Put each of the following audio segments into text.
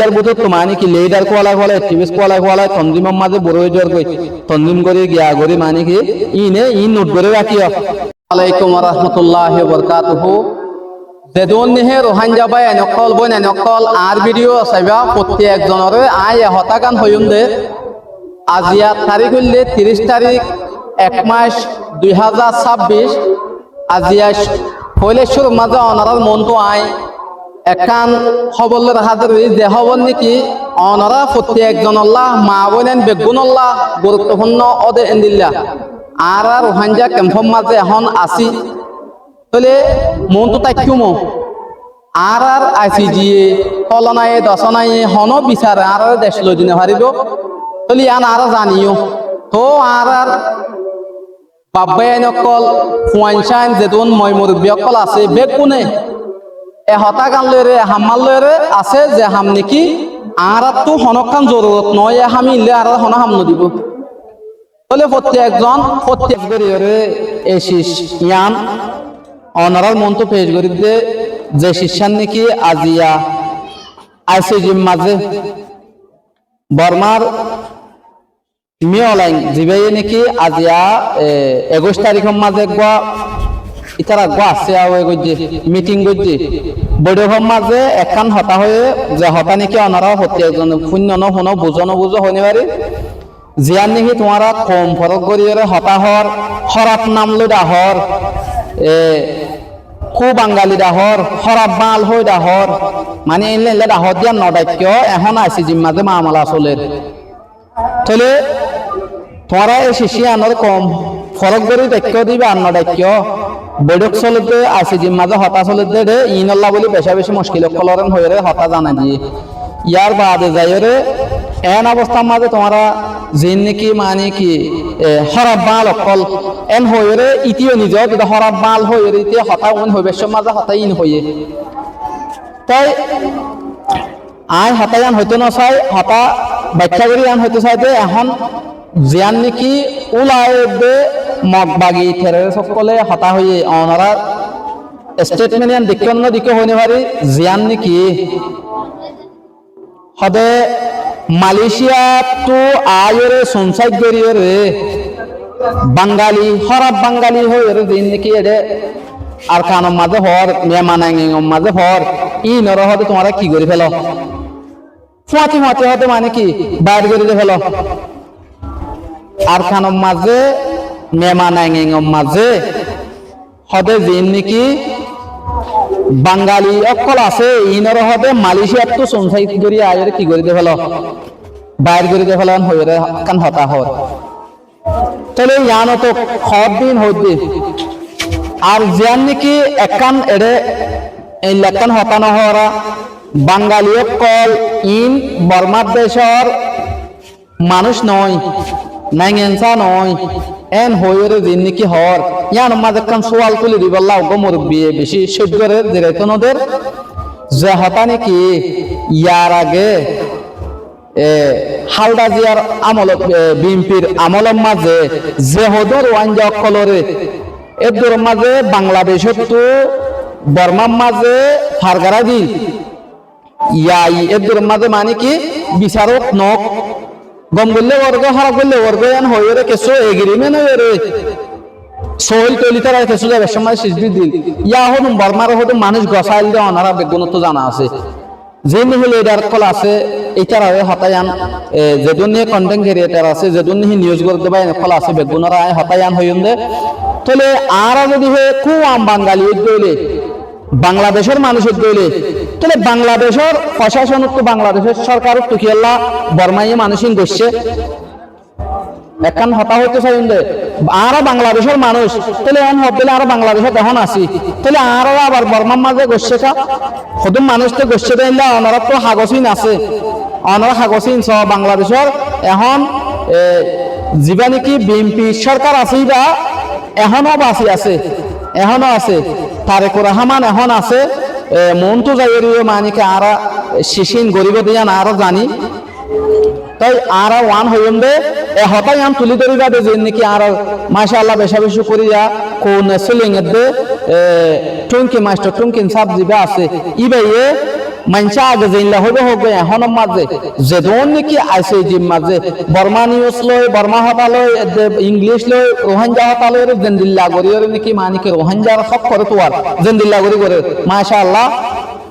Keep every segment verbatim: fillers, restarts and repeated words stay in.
Yar bútottu mani ki lidar kuwalai kuwalai, ektivist kuwalai kuwalai, tonzimor mazé buro ói zargói, tonzim gorí giya gorí mani ki, ine in not gorí rakíyo. Alaikum warahmatullahi wabarakatuhu. Zedún nihe Ruháingga báiyain ókkol, bóinain ókkol, añár vidiyo saiba, fottí ekzonoré aññí e hotágan hoiyúm de, aziya tarík óilde tiríc tarík, ek mac, dui házar sábbic, aziya foóila cúrur mazé onorár muúntu aññí ekkán hóbor loi házir óiyi, ze hóbor néki onorá fottí ekzonollá, maa bóinain beggúnollá guruttofúnno óde endilla. Añára Ruháingga kempór mazé ehón así. Tóile muúntu táikkum, añárár aisiji ye, folonaye, dosónaye, honó bisare añáráre dec loi di nofaríbou. Tóile yián añára zaníyo. Toóu añárár baf báiyain ókkol, fuain cáin, zedún moi murubbi ókkol asé, beggúne e hotágan loiyóre, e hammán loiyóre asé, ze ham néki añáráttu honókkán zorurot noóiye, e ham íin loi añáráre honó ham nodibóu. Tóile fottí ekzon, fottí ekzon goríyoré e cic yián onorár muúntu pec gorídde, ze ciccán néki aziya aisijir mazé Bormár Miolaing, zibáye néki aziya, e, ekuic taríkor mazé eggúa, ítara eggúa assé, awe goijjé, miting goijjé. Boiçókor mazé ekkán hotá hoiyé, ze hotá néki onorá fottí ekzone fúinno no fúno, buzó no buzó, hoói no farí. Ziyán néki tuáñra koum forók goríyoré hotá hoór, hóraf nam loi dhahór, e, kú Bangali dhahór, hóraf báñl hoói dhahór, mani éilla éilla dhahór de yían no dhaikkó, ehón aisijir mazé mamala solér. Tóile tuáñra e cic yíanor koum forók gorí dhaikkó de íba ar no dhaikkó, boiçók solédde, aisijir mazé hotá solédde de, iínolla bóli becá becí muckil ókkolóre hoiyóre hotá zanai diyé. Yar baade zaiyóre eén obostár mazé tuáñra ziín néki mani ki, e, hóraf báñl ókkol eén hoiyóre íte yó nize ódde hóraf báñl hoiyóre íte hotá uín hoibár cómot mazé hotá iín hoiyé. Tái aññí hotá yían hoitó nosai, hotá baiththá gorí yían hoitó sai de, ehón ziyán néki úlai de Mog bagi terrorist ókkolé hotá hoiyé, onorá statement yían deikkó no deikkó hoói no farí, ziyán néki hode Malaysiattu aáiyoré sunsáit goríyoré Bangali, hóraf Bangali hoiyóre ziín néki eçé Arkanor mazé hoór, Mema Naingengor mazé hoór, íinoré hode tuáñra ki gorí félo? Fúañti fúañti hode mani ki bair gorí di félo. Arkanor mazé, Mema Naingengor mazé hode ziín néki Bangali ókkol asé, iínoré hode Malaysiattu sunsáit gorí aáiyoré ki gorí di félo? Bair gorí di félo, en hoiyóre ekkán hotá hoór. Tóile yián to hoódde iín hoódde. Ar ziyán néki ekkán eçé, eilla ekkán hotá no hoóra, Bangali ókkol iín Bormár decór manúic noói, Naingensa noói, en hoiyóre ziín néki hoór, yíanor mazé ekkán súal tuli dibolla uggúa murubbiye bicí cót gorér, ziraitó no der, ze hotá néki yar age e, Hálda Ziyar amolot, e, B N P-r amolor mazé ze hodún Ruáingga ókkolóre, éddurór mazé Bangladecóttu Bormár mazé fargarái dil, yai éddurór mazé mani ki bisarot noók, gom goillé gorgói, hóraf goillé gorgói, en hoiyóre kessú agreement óiyore, soil toil ítarar kessú zaibar cómot mazé cic di dil. Yá hodún Bormár hodún manúic gosáil de onorá beggúnottu zana asé. Ziín néki lidar ókkol asé, ítararé hotá yián, e, zedún néki content creator asé, zedún néki news gorédde báiyain ókkol asé, beggúnoré aññí hotá yián hoiyúm de. Tóile añára zodi hé kú am Bangali óidde óile, Bangladecór manúic óidde óile, tóile Bangladecór focáconottu, Bangladecór sórkarottu kiyólla Bormáye manúic íin goiccé? Ekkán hotá hoitó saiyum de, añára Bangladecór manúic, tóile en hoódde óile añára Bangladecót ehón así, tóile añáráre abar Bormár mazé goiccé ká? Hodún manúic to goiccé de, éilla onoráttu hagos ín asé, onorá hagos ín soó Bangladecór ehón, e, zibá néki B N P sórkar asé íba ehóno basi asé, ehóno asé. Tarekur Rahman ehón asé, e, muúntu zaiyóre yó mani ki añára cic ín goríbou de yían añára zaní. Tái añára uán hoiyúm de, e hotá yián tulí dóriba de, ziín néki añára, macálla, becá becí cúkuriya, Kune Suling edde, e, Thungki, mastor Thungkin sáb zibá asé, íbaye Maincé age zeilla hoibo hoggoi, ehónor mazé zedún niki I C G r mazé Borma news loi, Borma hotá loi, edde English loi, Rohingya hotá loi, zendilla goríyore niki mani ki Rohingyar hók hoór tuwar, zendilla gorí gorér. Macá Allah,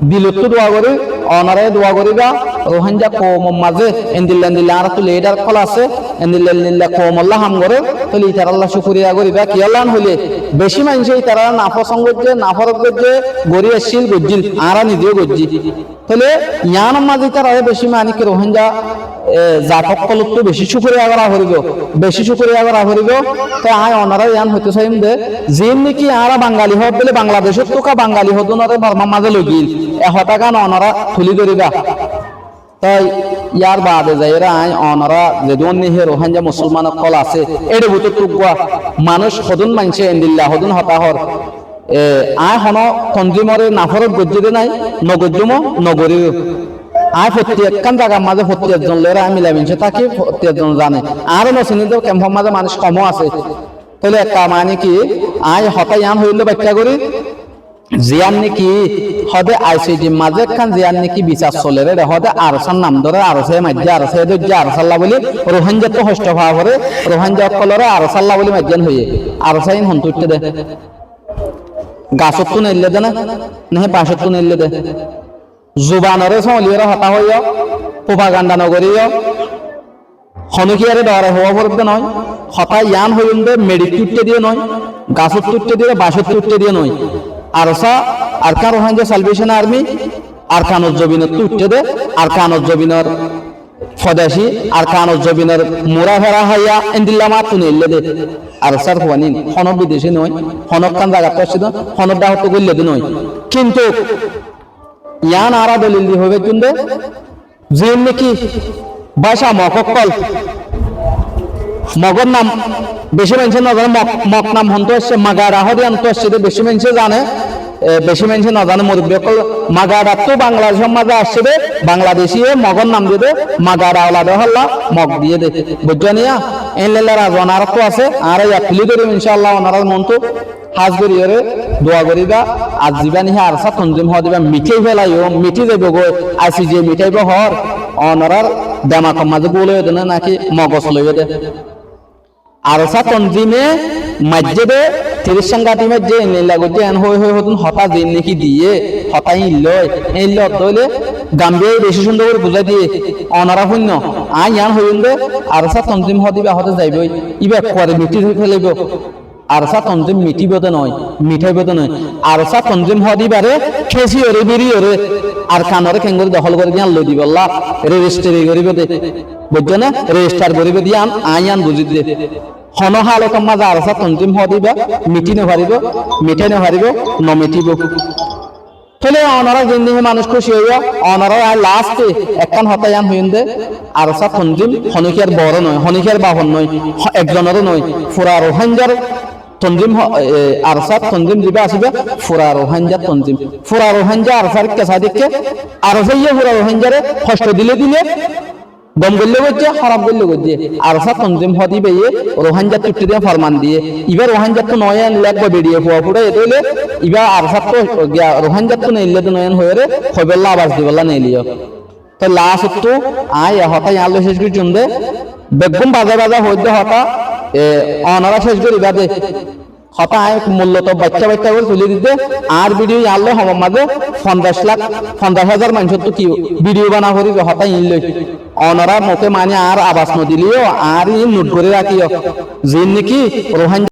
dilottú dua gorí, onorá dua goríba, Rohingya koumor mazé endilla endilla añáráttu lidar ókkol asé, endilla endilla koumolla ham gorér, tóile ítaralla cúkuriya goríba. Kiyólla hoilé, bicí maincé ítarare nafosón goijjé, naforot goijjé, gorí accíl, goijjíl, añára nize yó goijjí. Tóile yiánor mazé ítarare bicí mani ki Rohingya, e, zat ókkolottú bicí cúkuriya gorá foribó, bicí cúkuriya gorá foribó. Te aññí onoráre yián hoitó saiyum de, ziín niki añára Bangali hoór bóli Bangladecóttu ka Bangali hodúnore Bormar mazé loigíl, e hotágan onorá tulí dóriba. Toi yar baade zaiyóre aññí onorá zedún niki Rohingya musolman ókkol asé, éçe bútottu uggúa manúic hodún maincé endilla hodún hotá hoór, e, aññí honó tonzímoré naforot goijjí dé nái, nogoijjúm ó, nogorír ó. Aññí fottí ekkán zagar mazé fottí ezzon loiyóre aññí milamincé táki, fottí ezzon zane. Añáre nosiní dé kempor mazé manúic kom ó asé. Tóile ekka mani ki, aññí hotá yián hoiyíl dé baiththá gorí, ziyán niki hoóde I C G r mazé ekkán ziyán niki bisar soler, éçe hoóde ARSA r nam dórer, ARSA ye maijjé, ARSA ye dóijje, ARSA lla bóli Rohingyattú hoctho faa foré, Rohingya ókkolore ARSA lla bóli maijjé hoiyé. ARSA ín hontú uiththé dé? Gasóttu neillé dé né? Né bacottú neillé dé? Zubanoré sóñliyóre hotá hoiyó, propaganda nogoríyo, honókiyaré dhorai huá foredde noó. Hotá yián hoiyúm dé meçittú uiththé diyé noó, gasóttu uiththé diyé, bacottú uiththé diyé noó. ARSA, Arakan Rohingya Salvation Army, Arakanor zobinottú uiththé dé, Arakanor zobinor fodaci, Arakanor zobinor mura fera háiya, endilla mattú neillé dé. ARSA r fuain ín honó bidecí noó, honó ekkán zagattú aiccé dé, honó dháhottú goillé dé noó. Kintu yián añára dolil di hoibaijjúm dé, ziín niki báca Mog ókkol, Mogor nam bicí maincé nozané, Mog, Mog nam hontú aiccé, Magaça hoóde hontú aiccé dé bicí maincé zane, e, bicí maincé nozané, murubbi ókkol. Magaçattú Bangladecór mazé aiccé dé, Bangladeciye Mogor nam diyé dé, Magaça ola dé holla Mog diyé dé. Buijjó niya? Éndilla raza añáráttu asé, añára yat tulí dórim incállah onorár muúntu. Hás goríyoré dua goríba, ar zibá niki ARSA tonzím hoóde íba mithái félaiyo, mithí zaibogói, I C G ye mitháibo hoór, onorár demakor mazé gúl óiye dé né náki mogos loiye dé? ARSA tonzíme maijjé dé, tiríc sángati maijjé, endilla goijjé, en hoói hoói hodún hotá ziín niki diyé, hotá ín loi, ín loi dóile Gambiyaye bicí cúndor gorí buzái diyé, onorá fúinno, aññí yián hoiyúm dé, ARSA tonzím hoóde íba hoóde zaibói, íba ekkuare mithí félaibó. ARSA tonzím mithíbo dé noó, mitháibo dé noó. ARSA tonzím hoóde íbaré khésiyoré, bíriyoré, Arkanoré keéngorí dohól gorí dé yían loi dibollá rejistari goríbo dé. Buijjó né? Rejistar goríbo dé yían, aññí yían buzír dé. Honó hálotor mazé ARSA tonzím hoóde íba mithí nofaribó, mithái nofaribó, nomithíbo. Tóile onorá zendilla manúic kúci óiyo, onoráre aññí last e ekkán hotá yián hoiyúm dé, ARSA tonzím honókiyar booró noó, honókiyar bafor noó, ho-, ekzonoró noó, fura Rohingyar tonzím ho-, e, ARSA tonzím zibá asé dé, fura Rohingyar tonzím. Fura Rohingya ARSA r ikká saáde ikká, ARSA ye fura Rohingyaré hoctho dilé dilé, gom goillé goijjé, hóraf goillé goijjé. ARSA tonzím hoóde íbaye Rohingyattú uiththé dé forman diyé. Íba Rohingyattú noó, en leggua beçiye fua fuçá iyé dóile, íba ARSA ttú giya Rohingyattú neillé dé noó en hoiyóre, hoibólla abas dibollá neillé yó. Te last ottú aññí e hotá yián loi céc goijjúm dé, beggún bazái bazái hoóidde hotá, e, onorá céc goríba dé. Hotá aññí mulloto baiththá baiththá gorí tulí didde, añár bídiyo yián loi homor mazé fonzaic lak, fonzaic házar maincóttu ki bídiyo bana foribó hotá iín loi. Onorá muké mani añár abas nodilé yó, añár iín not gorí rakíyo. Ziín niki Rohingya